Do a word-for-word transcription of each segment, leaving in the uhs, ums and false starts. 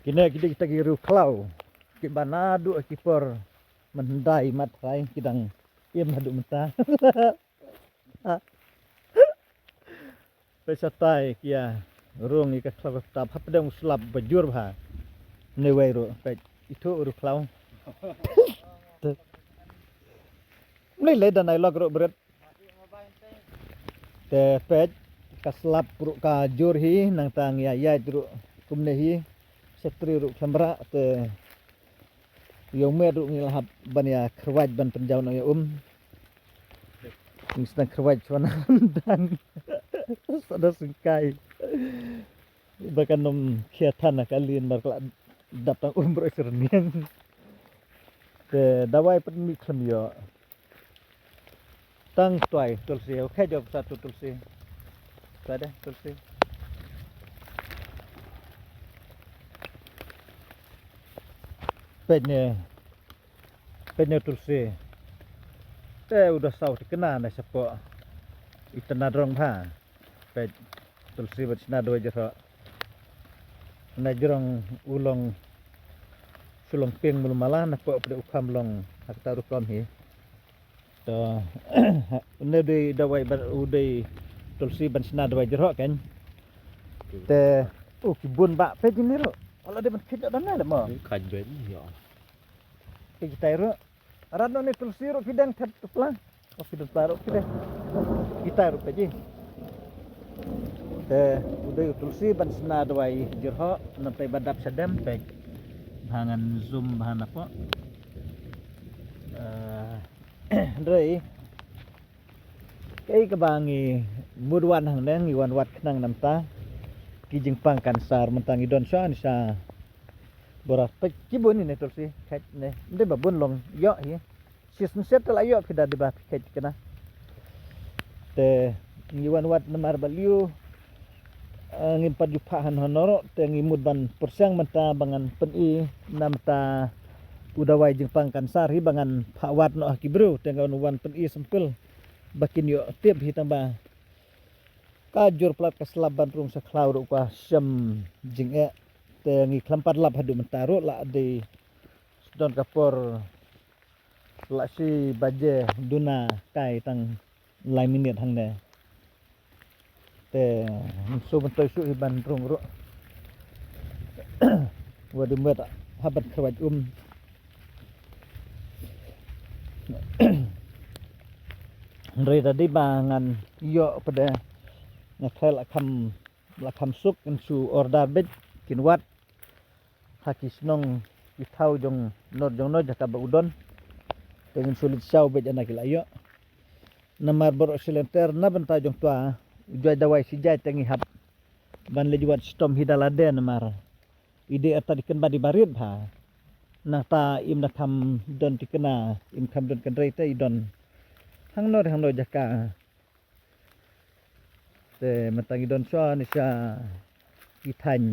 Kine ki dei kita ki riewkhlaw kiba naduh ki por mynhyndai mat rai ki dang im haduh mynta. Peit shatai ki ïa rung ïa ka khlaw ka ktap hapdeng u slap ba jur bha. Newei ruh peit itu u riewkhlaw. Mlei lei da nai lok ruh bret. Te peit ka slap ruh ka jur hi nangta ngi ïa ïaid ruh kumne hi. Shatri ruh khlem rah te ïa u met ruh ngi la hap ban ïa khrwait ban pynjaw na ïa um. Ngi sdang khrwait shwa na dang. Sa da sngewkai. Ba kan ym khia than ha ka lin mar ka la dap tang um ruh syrniang. Te dawai pat mih khlem ïoh. Tang tuai tulsi, okay, jop sa tu tulsi. Sa deh tulsi. Peit ne, peit ne tulsi. Te u da saw thikna na shapoh. Itna drong bha. Peit tulsi bad shna dawai jyrhoh. Na jrong u long shu long ping mul mala na poh pdeng u kham long ha kata rukom hi. To ne dei dawai ban u dei tulsi ban shna dawai jyrhoh kan. Te u ki bun ba peit ni ruh. Ala dei ban khit da na le mo. Khaj ben ïa. Te kitai ruh. Arat noh ne tulsi ruh phi dang thep tu pla. Oh, phi dang pla ruh phi dang. Kitai ruh peit ji. Te u dei u tulsi ban shna dawai jyrhoh namtai ba dap shadem peit. Bha ngan zoom bha na poh. Eh, hynrei kaei kaba ngi mut wan hangne ngi wan wad khnang namta ki jingpang kansar mynta ngi don sha ni sha Bora peit ki bun ine tulsi kheit ne. Ym dei ba bun long ïoh hi. Shisien shet te la ïoh phi da dei ba phi kheit kane. Te ngi wan wad namar ba liu, eh, ngim pat ju phah han honoro te ngi mut ban pyrshang mynta ba ngan pyni na mynta u dawai jingpang kansar hi ba ngan phah wad noh ha ki briew te ngan wan pyni sempil ba kin ïoh tip hi tang ba ka jur palat ka slap ban rung sha khlaw ruh ka shem jingeh. Te ngi khlem pat lap haduh mynta ruh la dei don ka por la shi baje duna kai tang lai minit hangne. Te ngi shu ban toi shu hi ban rung ruh. Wa dum wet ha ban khrwat um. Hynrei da dei ba ngan ïoh pade nga khlei la kham la kham suk ngan shu order beit kin wad ha ki shnong ki thaw jong nor jong nor jaka ba u don. Te ngan shu leit shaw beit ana ki la ïoh. Namar baroh shi lynter na bynta jong tua u joi dawai shi jai te ngi hap ban leit wad shitom hi da lade namar i dei arta di kynbat i barit bha. Nangta im da kham don tikna im kham don kynrei te i don hangnor hangnor jaka. Te mynta ngi don sha ni sha ki thaiñ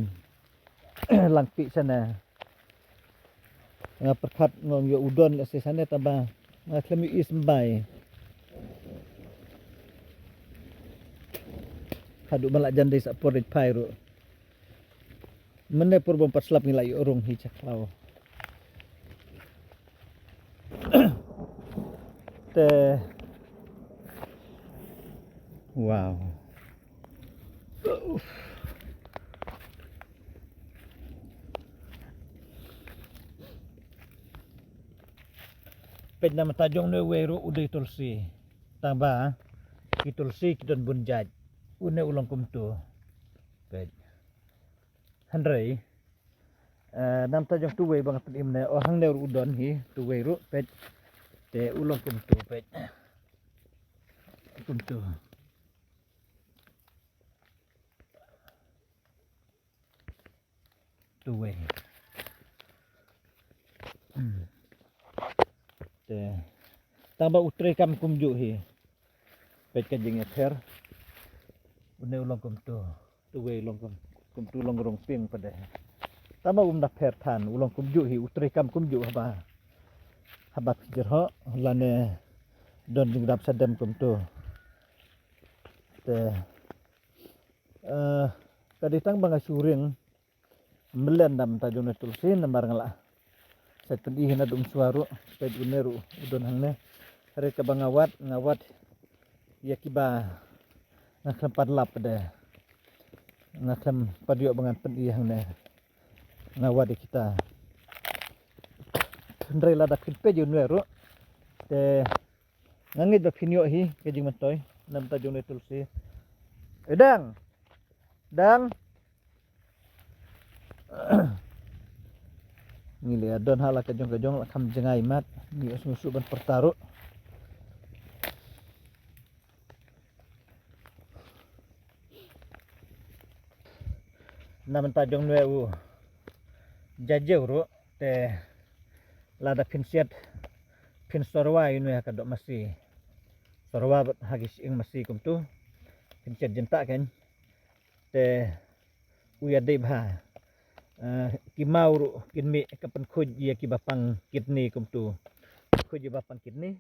Langpih shane. Nga pyrkhat ngong ïoh u don lehse shane taba nga khlem ïohi symbai. Haduh ban lah jan dei sa por dei phai ruh. Mynne pur bym pat slap ngi la ïoh rung hi cha khlaw. Te wow. Peit na mynta jong ne wei ruh u dei tulsi. Tang ba ki tulsi ki don bun jait. Une u long kumtu. Peit. Hynrei eh, na mynta jong tu wei ba nga pynim ne, oh, hangne ruh u don hi tu wei ruh peit. Te u long kumtu peit. Kumtu. Tu wei. Hmm. Te tang ba u trei kam kumjuh hi. Peit ka jingïapher. Une u long kumtu. Tu wei u long kum, kumtu long rong ping pade. Tang ba um da pher than u long kumjuh hi u trei kam kumjuh haba. Haba phi jyrhoh lane don jingdap sadem kumtu. Te eh, ka dei tang ba nga shu ring. mlien da mynta jong une u tulsi namar nga la sa pyni hi naduh mynshuwa ruh. Peit une ruh u don hangne. Hynrei kaba nga wad, nga wad ïa kiba nga khlem pat lap de, nga khlem pat ïoh ba ngan pyni hangne. Nga wad ïa kita. Hynrei lada phin peit ïa une ruh te nga ngeit ba phin ïoh hi ka jingmyntoi na mynta jong une u tulsi. Eh, Dang. Dang. Ngi leh don ha la ka jong ka jong la kham jngai mat. Ngi ïohsngew shuh ban pyrta ruh. Na mynta jong une u jajew ruh te lada phin siat phin sorwa ïa une ha ka doh masi. Sorwa bad ha ki shyieng masi kumtu. Phin siat jyntah kein. Te u ïadei bha. Eh, ki maw ruh kin mih ka pynkhuid ïa kiba pang kidney kumtu. Khuid ïa ba pang kidney.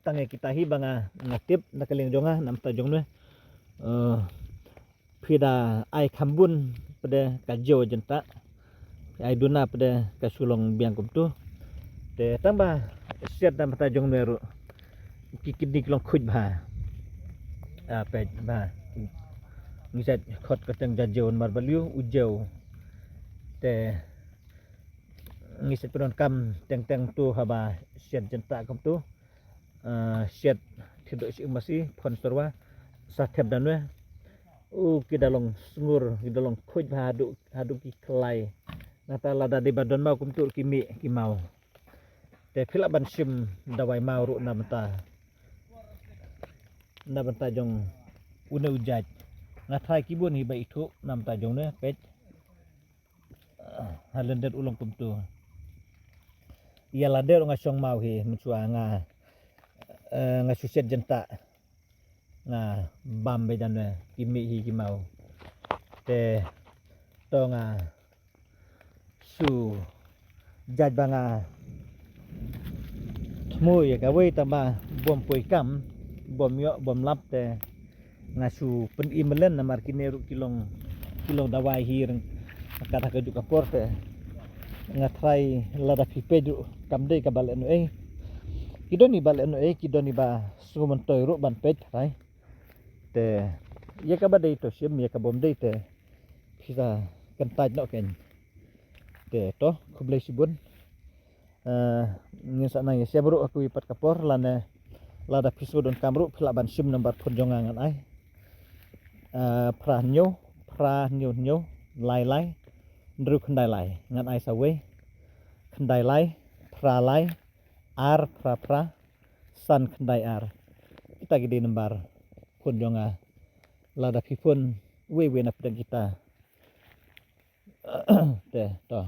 Tang ïa kita hi ba nga, nga tip na ka liang jong nga na mynta jong une. Eh, phi da ai kham bun pat de ka jew jyntah. Phi ai duna pat de ka shu long biang kumtu. Te tang ba siat na mynta jong une ruh ki kidney ki long khuid bha. Ah, peit bha. Ngi sa khot ka teng jajew namar balei u jew. Te ngi sa pyndonkam teng teng tu haba siat jyntah kumtu. Ah, siat khyndiat shyieng masi, phon sorwa, sa thep da une. U ki da long sngur, ki da long khuid bha haduh, haduh ki khlai. Nangta lada dei ba don maw kumtu ki mih ki maw. Te phi lah ban shim dawai maw ruh na mynta. Na mynta jong une u jait. Nga tharai ki bun hi ba ithuh na mynta jong une, peit. Ha lyndet u long kumtu. Ïa lade ruh nga shong maw hi mynshuwa nga, eh, nga shu siat jyntah. Nga bam beit da une ki mih hi ki maw. Te to nga shu jait ba nga thmu ïa kawei tang ba bym poi kam, bym ïoh, bym lap te nga shu pyni mlien namar kine ruh ki long, ki long dawai hi ryngkat ha kajuh ka por te nga tharai lada phi peit ruh kam dei kaba lehnohei. Ki don iba lehnohei, ki don iba sngewmyntoi ruh ban peit tharai. Te ïa kaba dei to shim, ïa kaba ym dei te phi sa kyntait noh kein. Te to, khublei shibun. Eh, ngin sa nang ïashem ruh ha kawei pat ka por lane lada phi sngewdonkam ruh phi lah ban shim number phone jong nga ngan ai. Eh, phra hynñiew, phra hynñiew hynñiew, lai lai, hynriew khyndai lai, ngan ai sa wei, khyndai lai, phra lai, ar phra phra, san khyndai ar. Kita ki dei number phone jong nga. Lada phi phone wei wei na pdeng kita. Te, to.